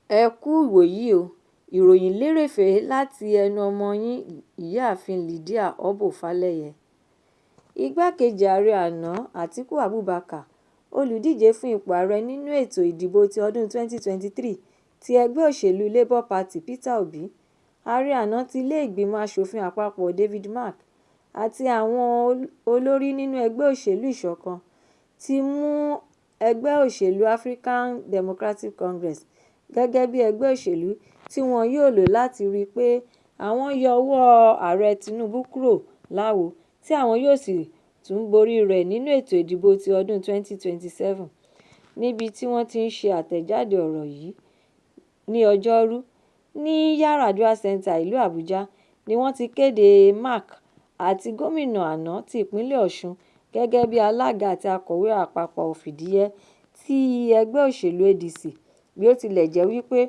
Ẹ kú ìwòyí o. Ìròyìn lérèfé láti ẹnu ọmọ yín Ìyáàfin Lydia Obbo Falẹyẹ. Igbákejì ààrẹ àná Atiku Abubakar, olùdíje fún ipò ààrẹ nínú ètò ìdìbò ti ọdún 2023 ti ẹgbẹ́ òṣèlú Labour Party Peter Obi, ààrẹ àná ti ilé ìgbìmọ̀ asòfin àpapọ̀ David Mark àti àwọn olórí nínú ẹgbẹ́ òṣèlú Ìṣọ̀kan ti mú ẹgbẹ́ òṣèlú African Democratic Congress gẹ́gẹ́ bí ẹgbẹ́ òṣèlú tí wọn yóò lò láti rí i pé àwọn yọ ọwọ́ ààrẹ Tinubu kúrò láwo tí àwọn yóò sì tún borí rẹ̀ nínú ètò ìdìbò ti ọdún 2027. Níbi tí wọ́n ti ń ṣe àtẹ̀jáde ọ̀rọ̀ yìí ní Ọjọ́rú ní Yar'Adua Center ìlú Àbújá ni wọ́n ti kéde Mark àti gómìnà àná ti ìpínlẹ̀ Ọ̀ṣun gẹ́gẹ́ bí alága àti akọ̀wé àpapọ̀ fìdíhẹ ti ẹgbẹ́ òṣèlú ADC. Bí ó tilẹ̀ jẹ́ wípé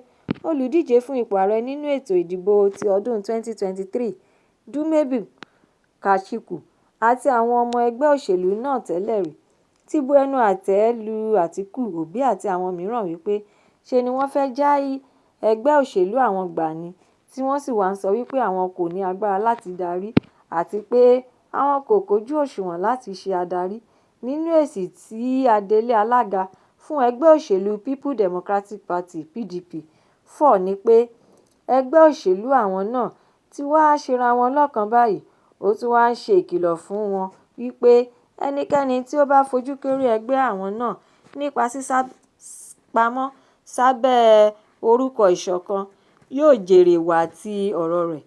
olùdíje fún ipò ààrẹ nínú ètò ìdìbò ti ọdún 2023 Dumebi Kachikwu àti àwọn ọmọ ẹgbẹ́ òṣèlú náà tẹ́lẹ̀ rí ti bu ẹnu àtẹ́ lu Àtíkù, Òbí àti àwọn mìíràn wípé ṣe ni wọ́n fẹ́ já ẹgbẹ́ òṣèlú àwọn gbà ni, tí wọ́n sì wá ń sọ wípé àwọn kò ní agbára láti darí àti pé àwọn kò kójú òṣùwọ̀n láti ṣe adarí. Nínú èsì tí adelé alága fún ẹgbẹ́ òṣèlú People Democratic Party PDP fọ̀ ni pé ẹgbẹ́ òṣèlú àwọn náà ti wáá ṣera wọn lọ́kàn báyìí, ó tún wáá ń ṣe ìkìlọ̀ fún wọn wípé ẹnikẹ́ni tí ó bá fojú kéré ẹgbẹ́ àwọn náà nípa sísá pamọ́ sábẹ́ orúkọ ìṣọ̀kan yóò jèrè ìwà àti ọ̀rọ̀ rẹ̀.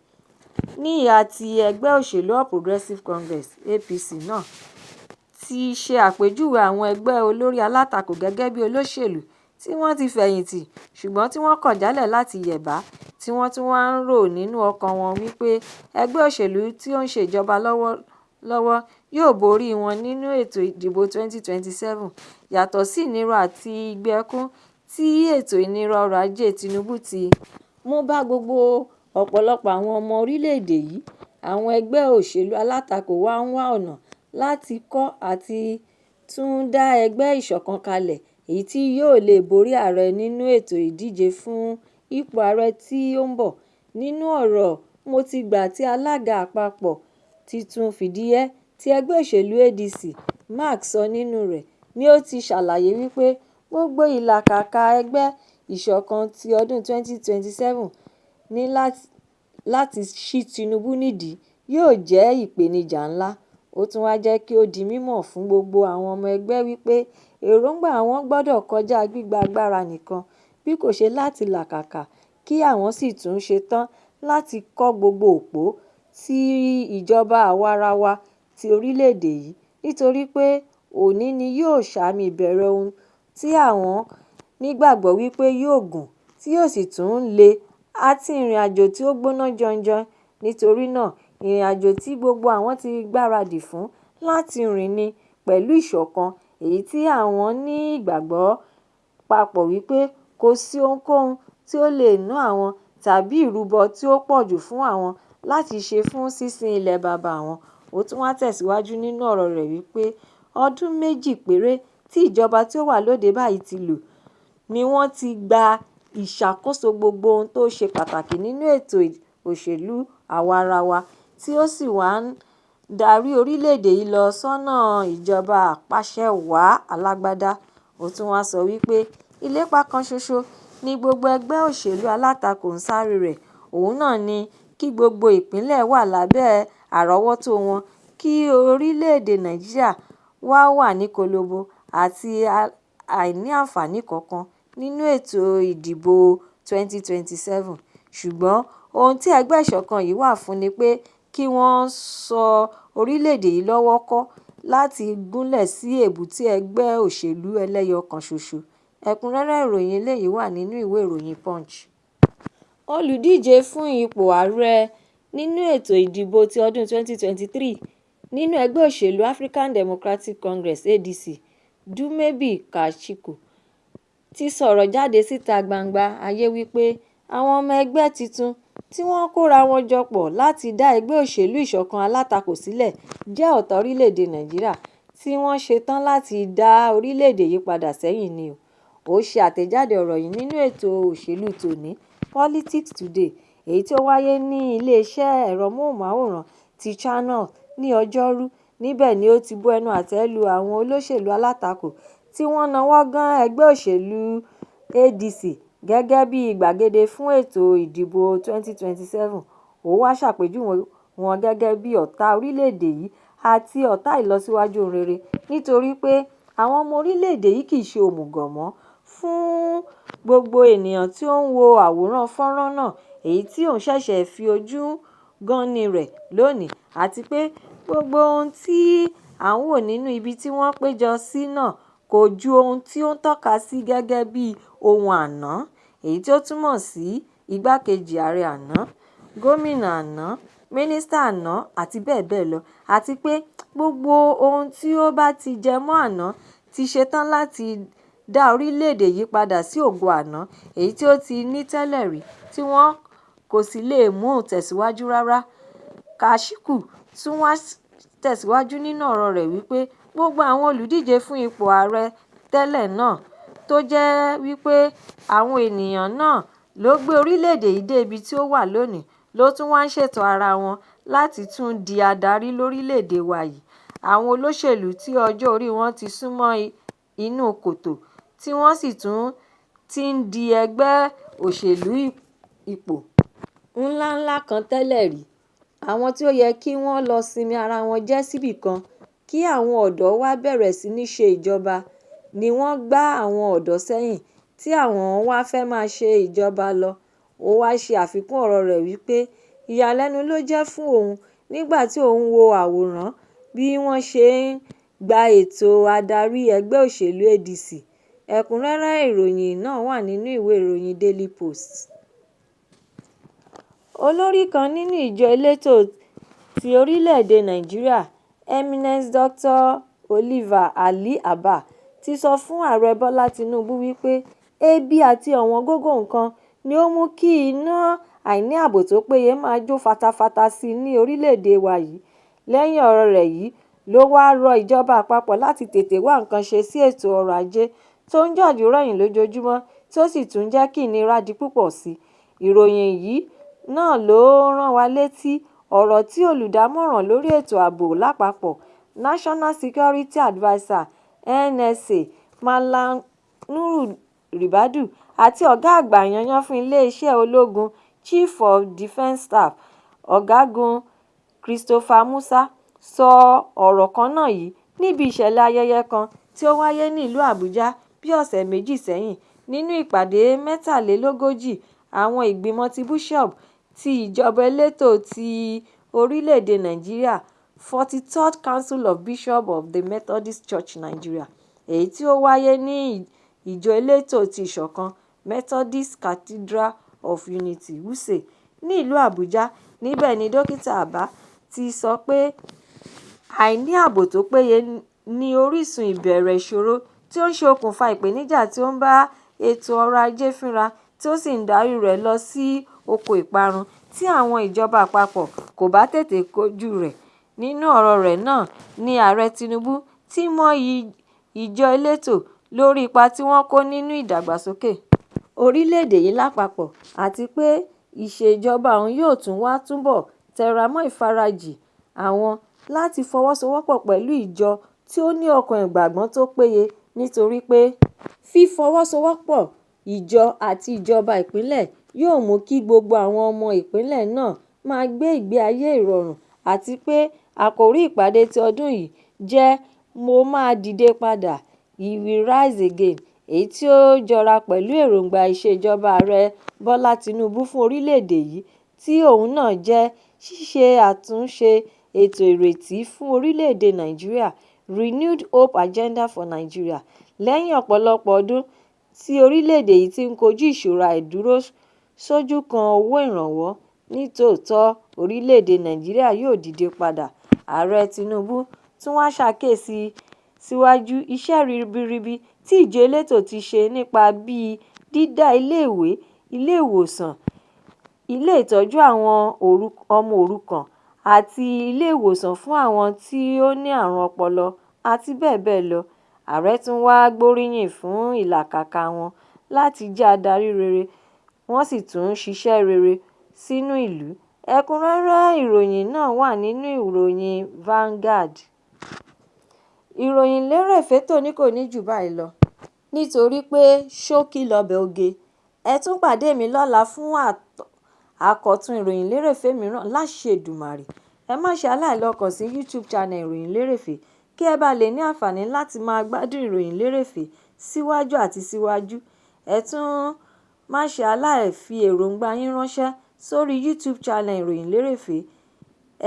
Ní ìhà tí ẹgbẹ́ òṣèlú All Progressives Congress APC náà ti ṣe àpèjúwe àwọn ẹgbẹ́ olórí alátakò gẹ́gẹ́ bí olóṣèlú tí wọ́n ti fẹ̀yìntì ṣùgbọ́n tí wọ́n kọ̀ jálẹ̀ láti yẹ̀bá, tí wọ́n tún wá ń rò nínú ọkàn wọn wípé ẹgbẹ́ òṣèlú tí ó ń ṣèjọba lọ́wọ́lọ́wọ́ yóò borí wọn nínú ètò ìdìbò 2027. Yàtọ̀ sí ìnira àti igbe ẹkún tí ètò ìnira ọrọ̀ ajé Tinubu ti mú bá gbogbo ọ̀pọ̀lọpọ̀ àwọn ọmọ orílẹ̀-èdè yìí, àwọn ẹgbẹ́ òṣèlú alátakò wá ń wá ọ̀nà láti kọ́ àti tún dá ẹgbẹ́ ìṣọ̀kan kalẹ̀ èyí tí yóò lè borí ààrẹ nínú ètò ìdíje fún ipò ààrẹ tí ó ń bọ̀. Nínú ọ̀rọ̀ mọ́tìgbà tí alága àpapọ̀ titun fìdíhẹ ti ẹgbẹ́ òṣèlú ADC, Mark sọ nínú rẹ̀ ni ó ti ṣàlàyé wípé gbogbo ìlàkàkà ẹgbẹ́ ìṣọ̀kan ti ọdún 2027 ní láti ṣí Tinubu nídìí yóò jẹ́ ìpèníjà ńlá. Ó tún wáá jẹ́ kí ó di mímọ̀ fún gbogbo àwọn ọmọ ẹgbẹ́ wípé èròǹgbà àwọn gbọ́dọ̀ kọjá gbígba agbára nìkan bí kò ṣe láti làkàkà kí àwọn sì tún ṣetán láti kọ́ gbogbo òpó tí ìjọba àwa-arawa ti orílẹ̀-èdè yìí, nítorí pé òní ni yóò sàmì ìbẹ̀rẹ̀ ohun tí àwọn nígbàgbọ́ wípé yóò gùn tí yóò sì tún le àti ìrìnàjò tí ó gbóná janjan. Nítorí náà, ìrìnàjò tí gbogbo àwọn ti gbáradì fún láti rìn ni pẹ̀lú ìṣọ̀kan èyí tí àwọn ní ìgbàgbọ́ papọ̀ wípé kò sí ohunkóhun tí ó lè ná àwọn tàbí ìrúbọ tí ó pọ̀jù fún àwọn láti ṣe fún sísin ilẹ̀ baba àwọn. Ó tún wáá tẹ̀síwájú nínú ọ̀rọ̀ rẹ̀ wípé ọdún méjì péré tí ìjọba tí ó wà lóde báyìí ti lò ni wọ́n ti gba ìṣàkóso gbogbo ohun tó ṣe pàtàkì nínú ètò òṣèlú àwa-arawa tí ó sì wá ń darí orílẹ̀-èdè yìí lọ sọ́nà ìjọba àpàṣẹwàá alágbádá. Ó tún wáá sọ wípé ìlépa kan ṣoṣo ní gbogbo ẹgbẹ́ òṣèlú alátakò ń sáré rẹ̀, òun náà ni kí gbogbo ìpínlẹ̀ wà lábẹ́ àrọ́wọ́tó wọn, kí orílẹ̀-èdè Nàìjíríà wàá wà ní kólòbó àti àìní àǹfààní kankan nínú ètò ìdìbò 2027. Ṣùgbọ́n ohun tí ẹgbẹ́ ìṣọ̀kan yìí wà fún ni pé kí wọ́n sọ orílẹ̀-èdè yìí lọ́wọ́ kọ́ láti gúnlẹ̀ sí èbúté ẹgbẹ́ òṣèlú ẹlẹ́yọ̀ kan ṣoṣo. Ẹ̀kúnrẹ́rẹ́ ìròyìn eléyìí wà nínú ìwé ìròyìn Punch. Olùdíje fún ipò ààrẹ nínú ètò ìdìbò ti ọdún 2023 nínú ẹgbẹ́ òṣèlú African Democratic Congress ADC, Dumebi Kachikwu ti sọ̀rọ̀ jáde síta gbangba ayé wípé àwọn ọmọ ẹgbẹ́ tuntun tí wọ́n kóra wọn jọ pọ̀ láti dá ẹgbẹ́ òṣèlú ìṣọ̀kan alátakò sílẹ̀ jẹ́ ọ̀tá orílẹ̀-èdè Nàìjíríà tí wọ́n ṣetán láti dá orílẹ̀-èdè yìí padà sẹ́yìn ni. Ó ṣe àtẹ̀jáde ọ̀rọ̀ yìí nínú ètò òṣèlú tòní Politics Today, èyí tí ó wáyé ní iléeṣẹ́ ẹ̀rọ móhùnmáwòrán ti Channels ní Ọjọ́rú. Níbẹ̀ ni ó ti bu ẹnu àtẹ́ lu àwọn olóṣèlú alátakò tí wọ́n náwó gan ẹgbẹ́ òṣèlú ADC gẹ́gẹ́ bí gbàgede fún ètò ìdìbò 2027. Ó wáá ṣàpèjúwe wọn gẹ́gẹ́ bí ọ̀tá orílẹ̀-èdè yìí àti ọ̀tá ìlọsíwájú ohun rere nítorí pé àwọn ọmọ orílẹ̀-èdè yìí kì í ṣe òmùgọ̀ mọ́. Fún gbogbo ènìyàn tí ó ń wo àwòrán fọ́nrán náà, èyí tí òun ṣẹ̀ṣẹ̀ fi ojú gánní rẹ̀ lónìí, àti pé gbogbo ohun tí à ń wò nínú ibi tí wọ́n péjọ sí náà kò ju ohun tí ó ń tọ́ka sí gẹ́gẹ́ bí ohun àná, èyí tí ó túmọ̀ sí igbákejì ààrẹ àná, gómìnà àná, mínísítà àná àti bẹ́ẹ̀ bẹ́ẹ̀ lọ, àti pé gbogbo ohun tí ó bá ti jẹ mọ́ àná ti ṣetán láti dá orílẹ̀-èdè yìí padà sí ògo àná, èyí tí ó ti ní tẹ́lẹ̀ rí, tí wọn kò sì lè mú tẹ̀síwájú rárá. Kachikwu tún wáá tẹ̀síwájú nínú ọ̀rọ̀ rẹ̀ wípé gbogbo àwọn olùdíje fún ipò ààrẹ tẹ́lẹ̀ náà tó jẹ́ wípé àwọn èèyàn náà ló gbé orílẹ̀-èdè yìí dé ibi tí ó wà lónìí, ló tún wáá ń ṣètò ara wọn láti tún di adarí lórílẹ̀-èdè wa yìí. Àwọn olóṣèlú tí ọjọ́ orí wọn ti sún mọ́ inú kòtò, tí wọ́n sì tún ti ń di ẹgbẹ́ òṣèlú ipò ńlá ńlá kan tẹ́lẹ̀ rí, àwọn tí ó yẹ kí wọ́n lọ́ọ́ sinmi ara wọn jẹ́ síbì kan kí àwọn ọ̀dọ́ wàá bẹ̀rẹ̀ sí í ṣe ìjọba ni wọ́n gba àwọn ọ̀dọ́ sẹ́yìn tí àwọn wàá fẹ́ẹ́ máa ṣe ìjọba lọ. Ó wáá ṣe àfikún ọ̀rọ̀ rẹ̀ wípé ìyàlẹ́nu ló jẹ́ fún òun nígbà tí òun wo àwòrán bí wọ́n ṣe ń gba ètò adarí ẹgbẹ́ òṣèlú ADC. Ẹ̀kúnrẹ́rẹ́ ìròyìn náà wà nínú ìwé ìròyìn Daily Post. Olórí kan nínú ìjọ elétò ti orílẹ̀-èdè Nàìjíríà, Eminence Dr. Oliver Ali Abah, ti sọ fún Ààrẹ Bọ́lá Tinubu wípé ebi àti ọ̀wọ́ngógó nǹkan ni ó mú kí iná àìní ààbò tó péye máa jó fatafata sí i ní orílẹ̀-èdè wa yìí. Lẹ́yìn ọ̀rọ̀ rẹ̀ yìí ló wáá rọ ìjọba àpapọ̀ láti tètè wá nǹkan ṣe sí ètò ọrọ̀ ajé tó ń jàjùròyìn lójoojúmọ́ tí ó sì tún ń jẹ́ kí ìnira di púpọ̀ sí i. Ìròyìn yìí náà ló rán wa létí ọ̀rọ̀ tí olùdámọ̀ràn lórí ètò ààbò lápapọ̀, National Security Adviser NSA Mallam Nuhu Ribadu àti ọ̀gá àgbà yanyan fún iléeṣẹ́ ológun, Chief of Defence Staff, Ọ̀gágun Christopher Musa, sọ ọ̀rọ̀ kan náà yìí níbi ìṣẹ̀lẹ̀ ayẹyẹ kan tí ó wáyé nílùú Àbújá bíi ọ̀sẹ̀ méjì sẹ́yìn nínú ìpàdé mẹ́tàlélógójì àwọn ìgbìmọ̀ ti bíṣọ́ọ̀bù ti ìjọba elétò ti orílẹ̀-èdè Nàìjíríà, 43rd Council of Bishops of the Methodist Church Nigeria, èyí tí ó wáyé ní ìjọ elétò ti ìṣọ̀kan Methodist Cathedral of Unity, Wuse, nílùú Àbújá. Níbẹ̀ ni Dókítà Abah ti sọ pé àìní ààbò tó péye ní orísun ìbẹ̀rẹ̀ ìṣòro tí ó ń ṣe okùnfà ìpèníjà tí ó ń bá ètò ọrọ̀ ajé fínra tí ó sì ń darí rẹ̀ lọ sí oko ìparun tí àwọn ìjọba àpapọ̀ kò bá tètè kojú rẹ̀. Nínú ọ̀rọ̀ rẹ̀ náà ní Ààrẹ Tinubu ti mọyì ìjọ elétò lórí ipa tí wọ́n kó nínú ìdàgbàsókè orílẹ̀-èdè yìí lápapọ̀, àti pé ìṣèjọba òun yóò tún wá túbọ̀ tẹra mọ́ ìfarajìn àwọn láti fọwọ́sowọ́pọ̀ pẹ̀lú ìjọ tí ó ní ọkàn ìgbàgbọ́ tó péye nítorí pé fífọwọ́sowọ́pọ̀ ìjọ àti ìjọba ìpínlẹ̀ yóò mú kí gbogbo àwọn ọmọ ìpínlẹ̀ náà máa gbé ìgbé ayé ìrọ̀rùn, àti pé àkòrí ìpàdé ti ọdún yìí jẹ́ Mo Máa Dìde Padà, He Will Rise Again, èyí tí ó jọra pẹ̀lú èròǹgbà ìṣèjọba Ààrẹ Bọ́lá Tinubu fún orílẹ̀-èdè yìí tí òun náà jẹ́ ṣíṣe àtúnṣe ètò ìrètí fún orílẹ̀-èdè Nàìjíríà, Renewed Hope Agenda for Nigeria. Lẹ́yìn ọ̀pọ̀lọpọ̀ ọdún tí orílẹ̀-èdè yìí ti ń kojú ìṣòro àìdúró sójú kan owó ìrànwọ́, ní tòótọ́ orílẹ̀-èdè Nàìjíríà yóò dìde padà. Ààrẹ Tinubu tún wáá ṣàkíyèsí síwájú iṣẹ́ ribiribi tí ìjọ elétò ti ṣe nípa bíi dídá iléèwé, iléèwòsàn, ilé ìtọ́jú àwọn ọmọ òrukàn àti iléèwòsàn fún àwọn tí ó ní àrùn ọpọlọ, àti bẹ́ẹ̀ bẹ́ẹ̀ lọ. Ààrẹ tún wáá gbóríyìn fún ìlàkàkà wọn láti jẹ́ adarí rere, wọ́n sì tún ṣiṣẹ́ rere sínú ìlú. Ẹ̀kúnrẹ́rẹ́ ìròyìn náà wà nínú ìròyìn Vanguard. Ìròyìn lérèfé tòní kò ní jù báyìí lọ nítorí pé ṣókí lọbẹ̀ oge. Ẹ tún pàdé mi lọ́la fún àkọ́tún ìròyìn lérèfé mìíràn láṣẹ Èdùmàrè. Ẹ má ṣe aláìlọ kàn sí YouTube channel Ìròyìn Lérèfé kí ẹ bá lè ní àǹfààní láti máa gbádùn ìròyìn lérèfé síwájú àti síwájú. Ẹ tún má ṣe aláì fi èròǹgbà yín ránṣẹ́ sórí YouTube channel Ìròyìn Lérèfé.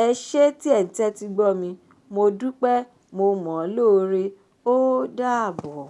Ẹ ṣé tí ẹ̀ ń tẹ́tí gbọ́ mi. Mo dúpẹ́, mo mọ̀ ọ́ lóore. Ó dàbọ̀.